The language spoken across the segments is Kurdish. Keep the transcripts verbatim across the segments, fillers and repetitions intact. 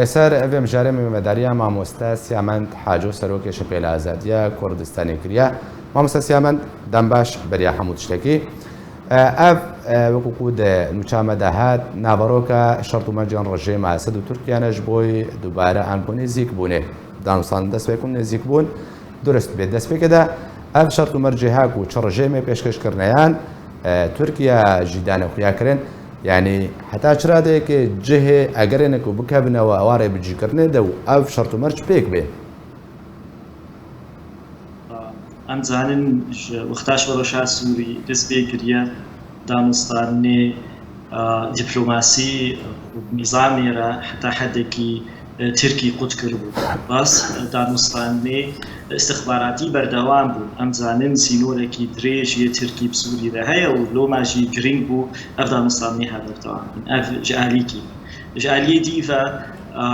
Li ser evê mijarê me medariya mamoste Siyamend Haco, serokê Şepêla Azadiya Kurdistanê kiriye. Mamoste Siyamend, dem baş beriya hemû tiştekî. E, ev, e, wekî ku di nûça me de hat, naveroka şert û mercên rejîma Esed û Tirkiye ne ji bo dubare anku nêzîk bûnê. Danûstan dest pê ku nêzîk bûn. Durust bê. Destpêkê de ev şert û mercê ha ku çi rejêmê pêşkêş kirine yan, e, Tirkiye jî dane xuya kirin. Yanî heta çi radeyekê cihê egerê ne ku bikevine we ewa rê bicîkirinê de û ev şert û merc pêk bê. Em zanin ji wexta şoreşa Sûrî dest pê kiriye, danûstanê, e, dîplomasî û nîzamê re heta hedekî, e, Tirkî qut kiribû. Bas, e, danûstanê îstixbaratî berdewam bû. Em zanin sînorekî dirêj yê Tirkî bi Sûrî re heye û loma jî girîng bû ev danûstanê ha berdewam bin. Ev ji alîkî. Ji aliyê dî ve, e,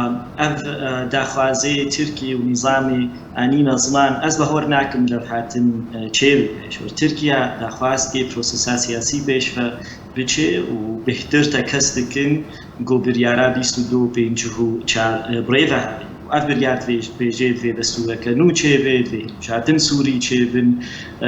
ev, e, daxwazê Tirkî û nîzamê anîne ziman, ez bawer nakim levhatin, e, çêbibe. Ji ber Tirkiye daxwaz dike prosesa siyasî pêşve biçe û bêhtir tekez dikin ku biryara bîst û du pêncî û çar, e, bi rê ve here. Û ev biryar divê-, dibêje divê destûreke nû çêbe, divê hilbijartin Sûrî çêbin. E,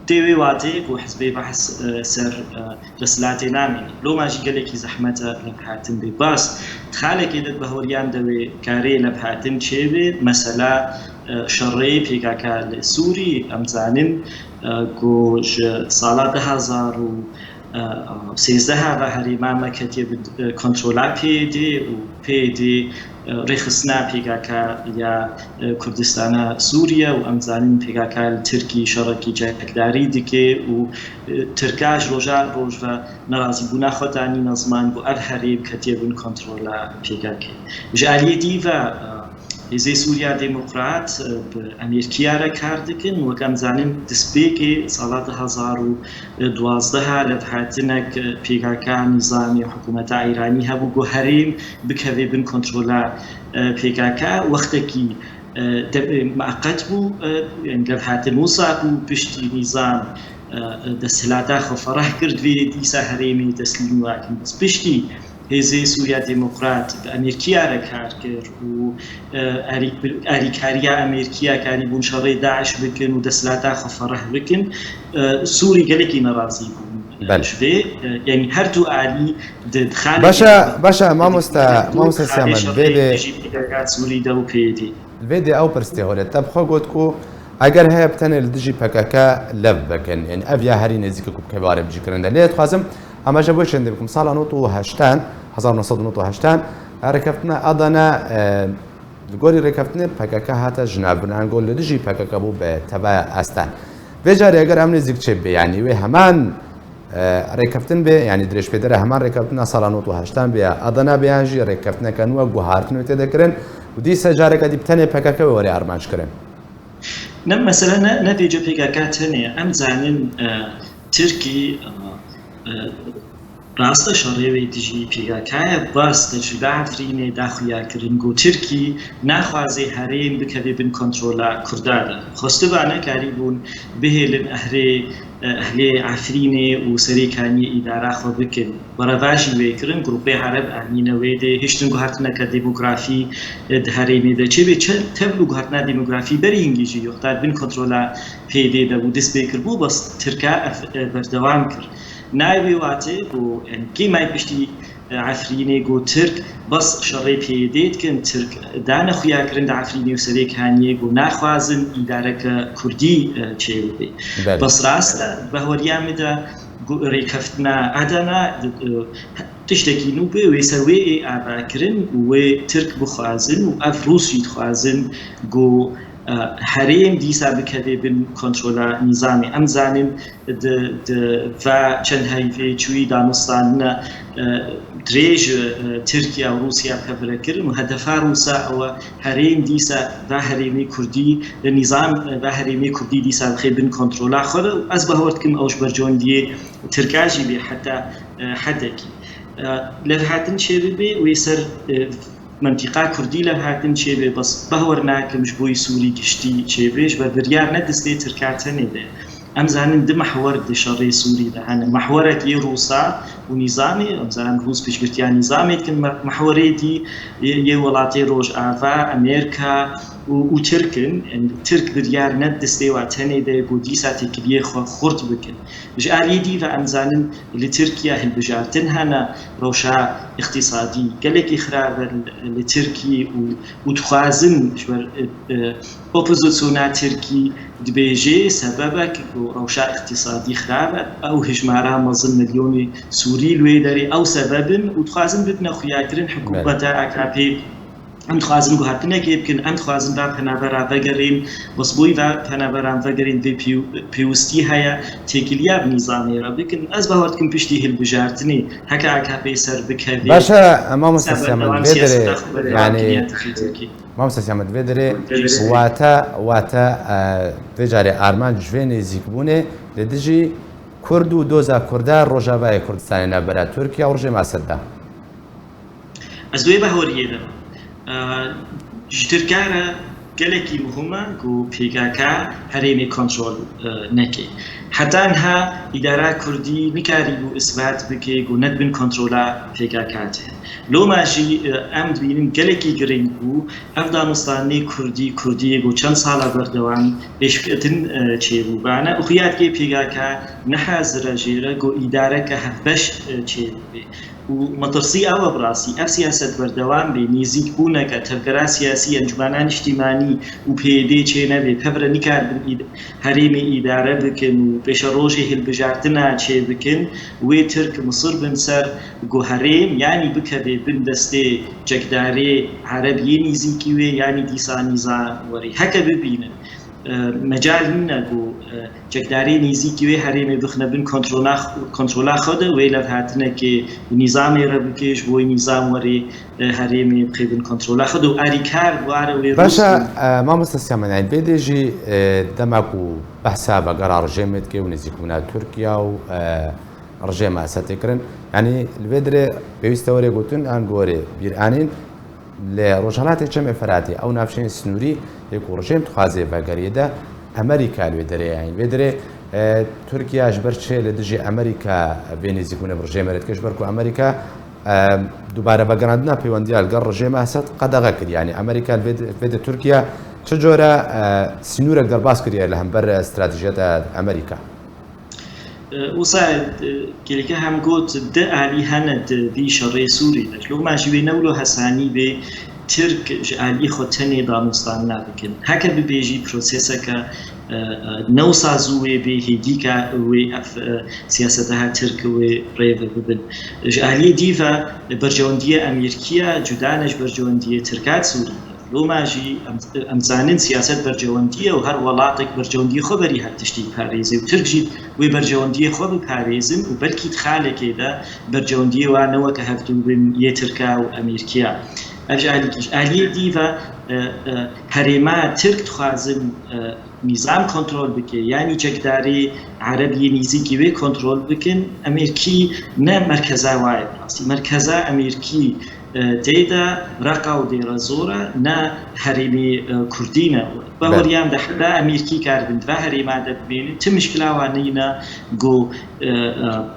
tê wê wateyê ku hizbê Behs, e, ser, e, desthilatê namîne. Loma jî gelekî zehmet e levhatin bê. Bas, di xalekê de di bahweriyan de wê karê levhatin çêbe. Mesela, e, şerê P K K li Sûrî, em zanin, e, ku ji sala du hezar û sêzdeh ve herêma me ketiye bi, e, kontrola P Y D û P Y D, e, rêxistina P K K ya, e, Kurdistana Sûriye û em zanin P K K li Tirkî şerekî çekdarî dike û, e, Tirka ji roja roj ve nerazîbûna xwe danîne ziman ku ev herêm ketiye bin kontrola P K K. Ji aliyê dî ve, e, Hêzê Sûriya Demokrat, e, bi Amerîkiya re kar dikin. Wek em zanin, destpêkê sala du hezar û duwazdeh levhatinek, e, P K K nîzamê hikûmeta Îranî hebû ku herêm bikeve bin kontrola, e, P K K. Wextekî, e, de-, e, miqet bû, e, yanî levhatin wisa bû piştî nîzam, e, e, desthilata xwe fereh kir, divê dîsa herêmê teslîm wakin. Bes piştî Hêzê Sûriya Demokrat bi Amerîkiya re kar kir û, e, alî-, alîkariya Amerîkiya karîbûn şerê DAIŞ bikin û desthilata xwe fereh bikin. E, Sûrî gelekî nerazî bûn, e, Belê. ji vê. E, yanî her du alî di, di xalekê Başa, de başa, mamoste, mamoste Siyamed, xalê şerê vê de dijî P K K Sûrî de û P Y D. Vê dê ew pirs tê holê. Te bi xwe got ku eger heye bi tenê li dijî P K K lev bikin. Yanî ev ya herî nêzîk e ku bikeve arê bicîkirin de. Lê dixwazim, Ama ji bo çendê bikim, sala nod û heştan, hezar neh sed û nod û heştan, rêkeftina Adana, e, li gorî rêkeftinê P K K hate jinavbirîn, ango li dijî P K K bû bi tevaya Estan. Vê carê eger em nêzîk çêbibe, yanî wê heman, e, rêkeftin bê, yanî dirêjpêdere heman rêkeftina sala nod û heştan bê ya Adana bê, yan jî rêkeftineke nû e, guhartin wê tê de kirin û dîsa careke dî bi tenê P K K wê were armanc kirin. Ne, mesele ne, ne vêca P K K tenê ye. Em zanin, e, Tirkî, e, e, rast e şerê wê dijî P K K ye, bas tecrûbe Efrînê da xuya kirin ku Tirkî naxwaze herêm bikeve bin kontrola Kurda de. Xwestiba nekarîbûn bihêlin ehrê, e, ehlê Efrînê û Serêkaniyê îdara xwe bikin. Berevajî wê kirin, grûpê Ereb anîne wê dê, hiştin guhertineke demografî, e, di herêmê de çêbê, çend tevl û guhertina demografî berî hingî jî yoxdar bin kontrola P Y D de bû, dest pê kirbû, bes Tirka ev, e, berdewam kir. Nayê wê watê ku, yanî, kê may piştî, e, Efrînê got Tirk bes şerê P Y D dikin, Tirk dane xuya kirin di Efrînê û Serêkaniyê ku naxwazin îdareke Kurdî, e, çêbibe. Belê. Bes rast e, bahweriya min de gu-, rêkeftina Adana, e, tiştekî nû bê, wê ser wê ê avakirin û wê Tirk bixwazin û ev Rûs jî dixwazin ku, e, herêm dîsa bikeve bin kontrola nîzamê. Em zanin di, di va çend heyvê çûyî danûstandina, e, dirêj, e, Tirkiye û Rûsya pevre kirin û hedefa Rûsa ew e herêm dîsa va herêmê Kurdî, nîzam, e, va herêmê Kurdî dîsa bixe bin kontrola xwe de û ez bawer dikim ew ji ber condiyê Tirka jî bê heta, e, hedekî. E, levhatin çêbibe wê ser, e, mentiqa Kurdî levhatin çêbe, bes bawer nakim ji bo yî Sûrî giştî çêbe, ji ber biryar ne destê Tirka tenê de. Em zanin di mehwer di şerê Sûrî de hene. Mehwerek yê Rûsa û nîzamê, em zanin Rûs piştgirtiya nîzamê dikin, me-, mehwerê dî yê, yê welatê Rojava, Amerîka û, û Tirk in. Yanî Tirk biryar ned destê wa tenê de ku dîsa têkiliyê xwe xurt bikin. Ji aliyê dî ve em zanin li Tirkiye hilbijartin hene, rewşa îqtîsadî gelekî xirab e li, li Tirkî û, û dixwazin ji ber, e, e, opozisyona Tirkî dibêje sebebek ku rewşa îqtîsadî xirab e, ew hijmara mezin milyonê Sûrî li wê derê ew sebeb in û dixwazin bibine xuyakirin. Belê. Hikûmeta A K P em dixwazin guhertinekê bikin, em dixwazin va penabera vegerên, wesbûyî va penaberan vegerên vê pêw-, pêwistî heye, têkiliya bi nîzamê re bikin. Ez bawer dikim piştî hilbijartinê heke A K P ser bikeve. Baş e, mamoste Siyamet, vê derê, yanî, mamoste Siyamet, vê derê wate, wate, e, vê carê armanc ji vê nêzîkbûnê li dijî Kurd û doza Kurda Rojavayê Kurdistanê navbera Tirkiye û rejêma Esed de. Ez wê behoriyê de me. E, ji Tirka re gelekî muhim e ku P K K herêmê kontrol, e, neke. Heta niha îdara Kurdî nikarîbû isbat bike ku ne di bin kontrola P K K de. Loma jî, e, em dibînin gelekî girîng bû. Ev danûstanê Kurdî, Kurdiyê ku çend sala berdewam pêşketin, e, çêbûbane. Û xuya dike P K K nehazir e jê re ku îdareke hevbeş, e, çêbibe. Û metirsî ew e bi rastî, ev siyaset berdewam bê, nêzîkbûneke tevgera siyasî, encûmena niştîmanî û P Y D çê nebe, pevre nikarbin îd-, herêmê îdare bikin û pêşerojê hilbijartina çêbikin, wê Tirk misir bin ser ku herêm, yanî bikeve bin destê çekdarê Ereb yê nêzîkî wê, yanî dîsa nîzam werê. Heke bibînin, e, mecal nîne ku, e, çekdarê nêzîkî wê herêmê bixine bin kontrola, kontrola xwe de, wê levhatinekê bi nîzamê re bike, ji bo nîzam werê, e, herêmê bixê bin kontrola xwe de û alîkar ware wê Baş e, rûst e, mamoste Siyamet, yanî vê dê jî, e, dema ku behsa vegera rejêmê dike û nêzîkbûna Tirkiye û, e, rejêma Esedê kirin, yanî li vê dirê pêwîst e were gotin, an gorê bîranîn, li Rojhelatê Çemê Feratê, ew navçeyên sinûrî yê ku rejêm dixwaze vegeriyê de, Amerîka li wê derê, yanî vê derê, e, Tirkiye ji ber çi li dijî Amerîka vê nêzîkbûnê bi rejêmê re dike? Ji ber ku Amerîka, e, dubare vegerandina pêwendiya li gel rejêma Esed qedexe kir. Yanî Amerîka li vê, vê de Tirkiye çi cure, e, sinûrek derbas kiriye li hember, e, stratejiyeta Amerîka? E, wisa, e, gelekî hem got, di alî hene di vî şerê Sûrî de. Loma jî wê ne wilo hesanî bê Tirk ji alî xwe tenê danûstanina bikin. Heke bibêjî proseseke, e, e, ne wisa zû wê bê hêdîka wê ev, e, siyaseta Tirk wê rê ve bibin. Ji aliyê dî ve berjewendiyê Amerîkiya cuda ne ji berjewendiyê Tirka di Sûrî de. Loma jî em, em zanin siyaset berjewendî ye û her welatek berjewendiyê xwe berî her tiştî diparêze û Tirk jî wê berjewendiyê xwe biparêzin û belkî di xalekê de berjewendiyê wan ne weke hevdû bin yê Tirka û Amerîkiya. Ev ji alî, ji aliyê dî ve, e, e, herêma Tirk dixwazin, e, nîzam kontrol bike, yanî çekdarê Ereb yê nêzîkî wê kontrol bikin, Amerîkî ne merkeza wa ye bi rastî. Merkeza Amerîkî, e, tê de Reqa û Dêrezor e, ne herêmê, e, Kurdî ne. Belê. Baweriyan de heta Amerîkî karibin di va herêma de bimênin, ti mişkila wan nîne ku, e, e,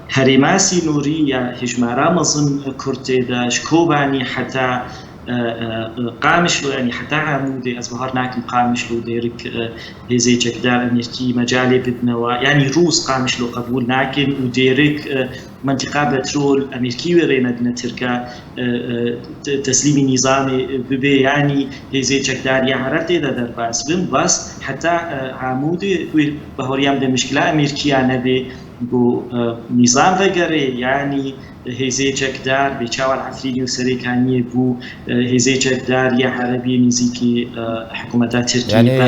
herêma sînorî ya hejmara mezin Kurd tê de, ji Kobanî heta, e, e, e, Qamişlo, yanî heta Amûdê, ez bahar nakim Qamişlo dêrik, e, hêzê çekdar Amerîkî mecalê bidine wa, yanî Rûs Qamişlo qebûl nakin û dêrik, e, mentiqa petrol Amerîkî wê rê nedine Tirka, e, e, te-, teslîmî nîzamê bibe, yanî hêzê çekdar ya Ereb tê de derbas bin, bas heta, e, Amûdê wê bahoriyan de mişkila Amerîkiya nebe ku, e, nîzam vegere, yanî hêzê çekdar bê çawa li Efrînê û Serêkaniyê bû, e, hêzê çekdar ya Erebiyê nêzîkî, e, hikûmeta Tirkiyê Yanî, ve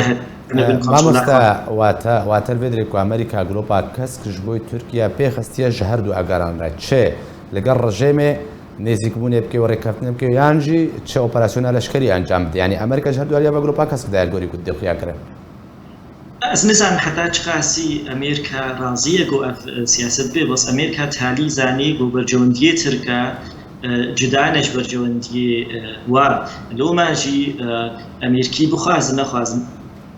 e, nebin kontrola mamoste, xwe. Wate, wate li vê dirê ku Amerîka glopa kesk ji bo Tirkiye pê xistiye ji her du egeran re. Çi li gel rejêmê nêzîkbûnê bike û rêkeftinê bike, yan jî çi operasyona leşkerî encam bide. Yanî Amerîka ji her du aliya ve glopa kesk dide, li gorî ku dide xuya kirin. Ez nizanim heta çiqasî Amerîka razî ye ku ev, e, siyaset bê, bes Amerîka talî zanî ku berjewendiyê Tirka, e, cuda ne ji berjewendiyê, e, wa. Loma jî, e, Amerîkî bixwazin, nexwazin,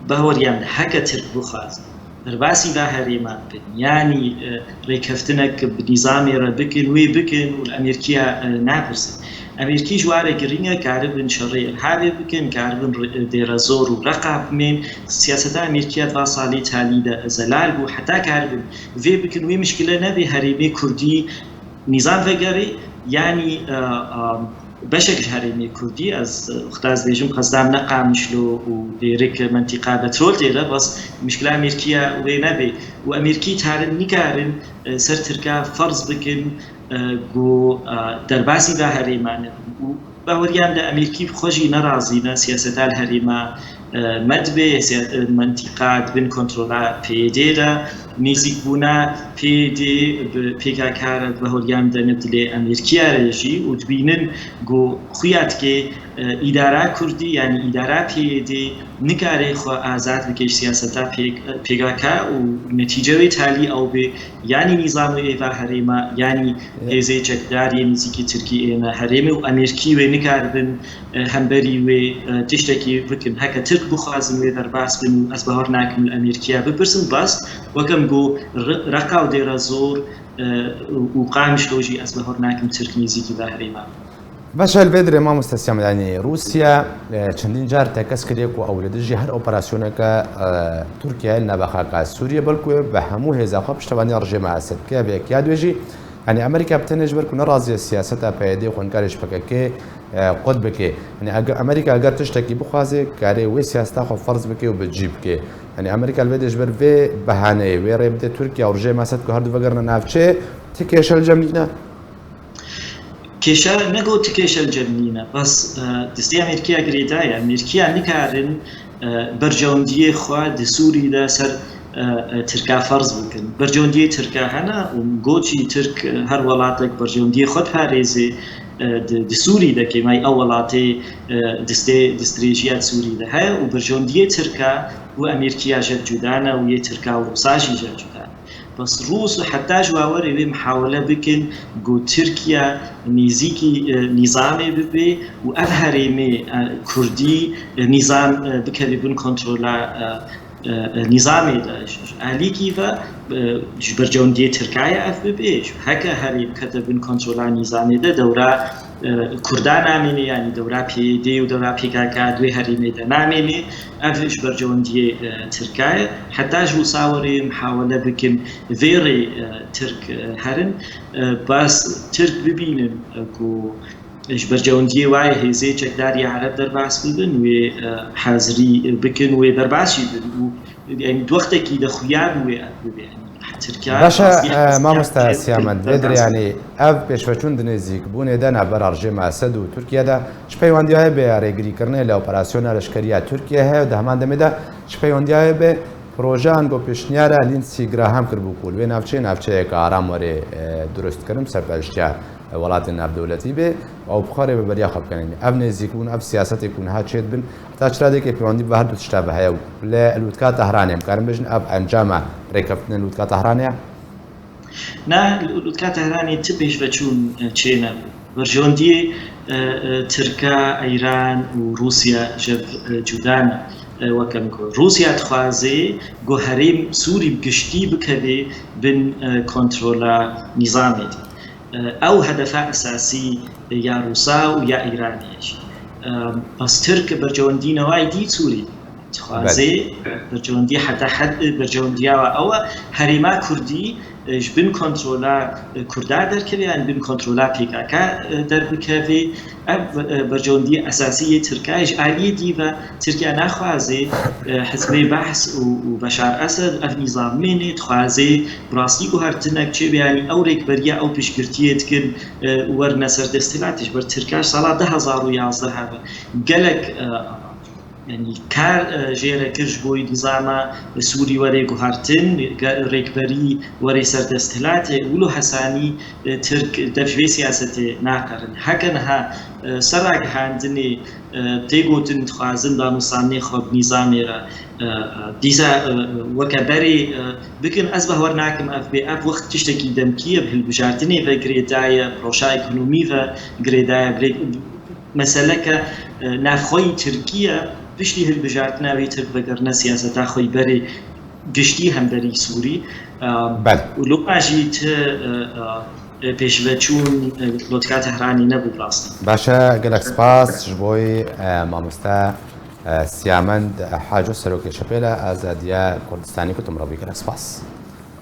bahoriyan heke Tirk bixwazin, derbasî va herêma bin, yanî, e, rêkeftinek bi nîzamê re bikin, wê bikin û li Amerîkiya, e, napirsin. Amerîkî ji wa re girîng e, karibin şerê irhabê bikin, karibin re-, dêrezor û reqa bimên. Siyaseta Amerîkiya di va salê talî de zelal bû, heta karibin vê bikin, wê mişkile nebê herêmê kurdî nîzam vegerê, yanî, e, e, beşek ji herêmê kurdî, ez, e, wexta ez dibêjim, qesdam ne Qamişlo û Dêrik, mentîqa petrol tê de, bes mişkila Amerîkiya wê nebê. Û Amerîkî tarin nikarin, e, ser Tirka ferz bikin, e, ku, e, derbasî va herêma nebin. Û baweriyan de Amerîkî bi xwe jî nerazî ne, siyaseta li herêma, e, me dibe, siya-, e, mentîqa di bin kontrola P Y D de, nêzîkbûna P Y D bi P K K re di baweriyan de ne dilê Amerîkiya re jî û dibînin ku xuya dike, e, îdara kurdî, yanî îdara P Y D nikare xwe azad bike ji siyaseta P-, P K K û netîce wê talî ew bê, yanî nîzam ê va herêma, yanî hêzê çekdar yê nêzîkî Tirkî êne herêmê û Amerîkî wê nikaribin, e, hemberî wê, e, tiştekî bikin. Heke Tirk bixwazin wê derbas bin û ez bawer nakim li Amerîkiya bipirsin, bas weke min got, re-, Reqa û Dêrezor, e, û Qamişlo jî ez bawer nakim Tirk nêzîkî va herêma bin. Baş e, li vê dirê mamoste Siyam, yanî Rûsya, e, çendîn car tekez kiriye ku ew li dijî her operasyoneke, e, Tirkiyeyê li nava xaka Sûriyê, belkû bi hemû hêza xwe piştevaniya rejîma Esed bike. Vê yekiya dibêjî, yanî Amerîka bi tenê ji ber ku nerazî ye siyaseta P Y D û xwenkarê ji P K K, e, qut bike. Yanî ege-, Amerîka eger tiştekî bixwaze, karê wê siyaseta xwe ferz bike û bi cî bike. Yanî Amerîka li vê de ji ber vê behaneyê wê rê bide Tirkiye û rejîma Esed ku her du vegerine navçeyê, ti kêşe li cem nîne? Kêşe ne got ti kêşe li cem nîne, bes, e, destê Amerîkiya girêdayî ye. Amerîkiya nikarin, e, berjewendiyê xwe di Sûrî de ser, e, e, Tirka ferz bikin. Berjewendiyê Tirka hene û got jî Tirk, e, her welatek berjewendiyê xwe diparêzê, e, di, di Sûrî de kêmayî ew welatê, e, destê, destdirêjiya di Sûrî de heye û berjewendiyê Tirka û Amerîkiya jê cuda ne û yê Tirka û Rûsa jî jê cuda ne. Bes Rûs heta ji bawerê wê mihawele bikin ku Tirkiye nêzîkî, e, nîzamê bibe û ev herêmê, e, kurdî, e, nîzam, e, bikeve bin kontrola, e, e, e, nîzamê de. Ji, ji alîkî ve, e, ji bercewendiyê Tirkaye ev bibe. Ji heke herêm kete bin kontrola nîzamê de dewra e, Kurda namêne, yanî dewra P Y D û dewra P K K di wê herêmê de namêne. Ev ji bercewendiyê, e, Tirka ye. Heta ji wisa werê mihawele bikin vê rê, e, Tirk, e, herin. E, bes Tirk bibînin, e, ku ji bercewendiyê wayê hêzê çekdar ya Ereb derbas bibin, wê, e, hazirî bikin, wê derbas jî bin. Û, yanî di wextekî de xuya bû wê ev bibe. Yanî Tirkiye Baş e, rastî e, hesdiya mamoste Tirk Siyamed, vê dirê derbas yanî ev pêşveçûn di nêzîkbûnê de navbera rejêma Esed û Tirkiye de çi peywandiya hebe ya rêgirîkirinê li operasyona leşkerî ya Tirkiye heye û di heman demê de çi peywandiya hebe projeyan ku pêşniyara Lindsey Graham kiribû ku li wê navçeyê navçeyeke aram were, e, durustkirin bi serpereştiya, e, welatên navdewletî be û ew bi xwe rêveberiya xwe bikin. Yanî ev nêzîkbûn, ev siyasetê ku niha çêdibin, heta çi radekê peywendî bi her du tişta ve heye û li lûtka Tehranê, em karin bêjin, ev encama rêkeftinên lûtka Tehranê ye? Na, lûtka Tehranê ti pêşveçûn, e, çênebû. Berjewendiyê, e, e, Tirka, Îran û Rûsya ji hev, e, cuda ne. E, weke min got, Rûsya dixwaze ku herêm Sûrî bi giştî bikeve bin, e, kontrola nîzamê de. E, ew hedefa esasî ya Rûsa û ya Îranê ye jî. E, bes Tirk bercewendî newayî dî Sûrî dixwaze, Belê. Bercewendî heta hed bercewendiya we ew e, herêma Kurdî, e, ji bin kontrola, e, Kurda derkeve, yan bin kontrola P K K, e, derbikeve. Ev, e, bercewendiyê esasî yê Tirkiye. Ji aliyê dî ve Tirkiye naxwaze, e, Hizbê Behs û, û Beşar Esed ev nîzam bimêne, dixwaze bi rastî guhertinek çêbe, yanî ew rêkberiya ew piştgirtiyê dikin, e, û werine ser desthilatê. Ji ber Tirkiye ji sala du hezar û yazdeh ve gelek, e, Yanî kar, e, jê re kir ji bo nîzama Sûrî were guhertin, ge-, rêkberî were ser desthilatê, wilo hesanî, e, Tirk dev ji vê siyasetê naqirin. Heke niha, e, ser ragihandinê, e, tê gotin dixwazin danûstandinê xwe bi nîzamê re, e, e, dîsa, e, weke berê, e, bikin, ez bawer nakim ev bê. Ev wext tiştekî demkî ye, bi hilbijartinê ve girêdaye, bi rewşa ekonomî ve girêdaye, bi rê-, meseleke, e, navxweyî Tirkî ye, piştî hilbijartina wê Tirk vegerine siyaseta xwe yî berê. giştî hemberî Sûrî. Belê. Û loma jî ti pêşveçûn li Tehranî nebû rastî. Baş e, gelek spas ji bo wî, e, mamoste, e, Siyamend Haco, serokê Şepêle Azadiya Kurdistanî ku tu mirovî, gelek spas.